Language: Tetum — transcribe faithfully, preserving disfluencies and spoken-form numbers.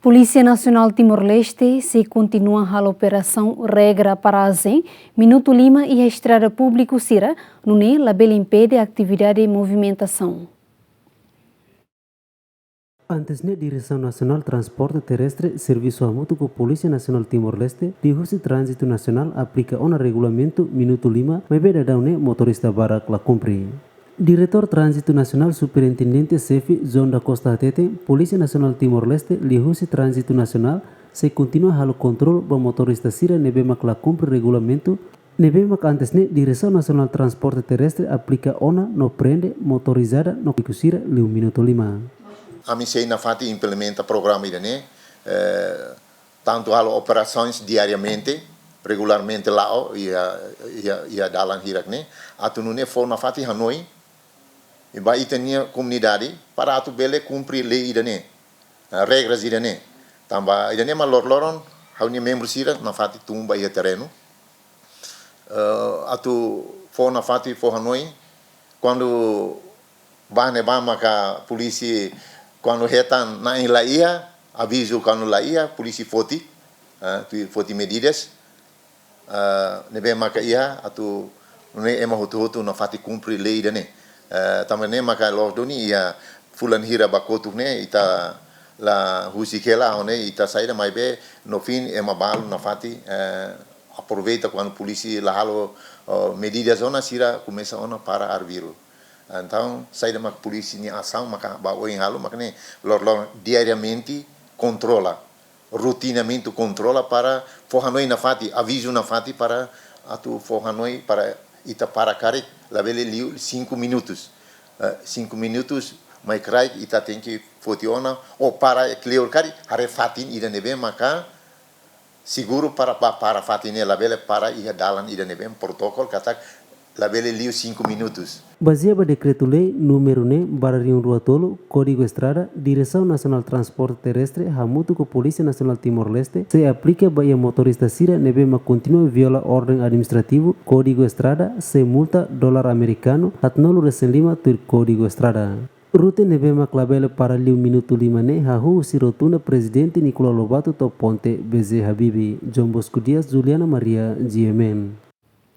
Polísia Nasionál Timor-Leste sei kontinua halo operasaun regra para azen minutu lima iha estrada públiku sira, nune'e labele impede atividade movimentasaun. Antes ne'e, Diresaun Nasionál Transporte Terrestre servisu hamutuk ho Polísia Nasionál Timor-Leste liuhusi Tránzitu Nasionál aplika ona regulamentu minutu lima, maibé daudaun ne'e motorista barak la kumpre. Diretór Tránzitu Nasionál Superintendente Xefe João da Costa hateten, Polísia Nasionál Timor-Leste liuhusi Tránzitu Nasionál sei kontinua halo kontrolu ba motorista sira ne'ebé mak la kumpre regulamentu ne'ebé mak antes ne'e Diresaun Nasionál Transporte Terrestre aplika ona no prende motorizada no públiku sira liu minutu lima. Ami sei nafatin implementa programa ida-ne'e, eh, tantu halo operasaun diariamente, regularmente la'o iha, iha, iha dalan hirak ne'e, atu nune'e fó nafatin hanoin ba ita-nia komunidade para atu bele kumpre lei ida-ne'e, ah, regras ida-ne'e. Tanba ida-ne'e mak loroloron ha'u-nia membru sira nafatin tun ba iha terrenu, eh, atu fó nafatin, fó hanoin, kuandu ba ne'ebá maka polísia, kuandu hetan na'in la iha, avizu kuandu la iha, polísia foti, eh, tuir foti medidas, eh, ne'ebé maka iha atu nune'e ema hotu-hotu nafatin kumpre lei ida-ne'e. Eh, tanba ne'e maka loos duni iha fulan hira ba kotuk ne'e ita la husik hela, ha'u ne'e ita saida, maibé no fim ema balu nafatin, eh, aproveita kuandu polísia la halo, eh, medidas ona, sira komesa ona para arbiru. Entaun, saida mak polísia nia asaun maka ba oin halo, maka ne'e loroloron diariamente kontrola, rotinamente kontrola para fó hanoin nafatin, avizu nafatin para atu fó hanoin para ita para karik, labele liu cinco minutos. Eh, cinco minutos mai kraik ita tenke foti ona, ou para kleur karik, haree fatin ida ne'ebé maka seguru para, pa-, para fatin ne'e, labele para iha dalan ida ne'ebé protokolu katak labele liu cinco minutos. Bazeia ba Dekretu-Lei númeru ne'e barra rihun rua tolu, Kódigu Estrada, Diresaun Nasionál Transporte Terrestre hamutuk ho Polísia Nasionál Timor-Leste sei aplika ba iha motorista sira ne'ebé mak kontinua viola orden administrativu Kódigu Estrada, sei multa dolar amerikanu haatnulu resin lima tuir Kódigu Estrada. Rute ne'ebé mak labele para liu minutu lima ne'e hahú husi rotunda Prezidente Nicolau Lobato to'o ponte B J Habibie. João Bosco Dias, Juliana Maria, G M N.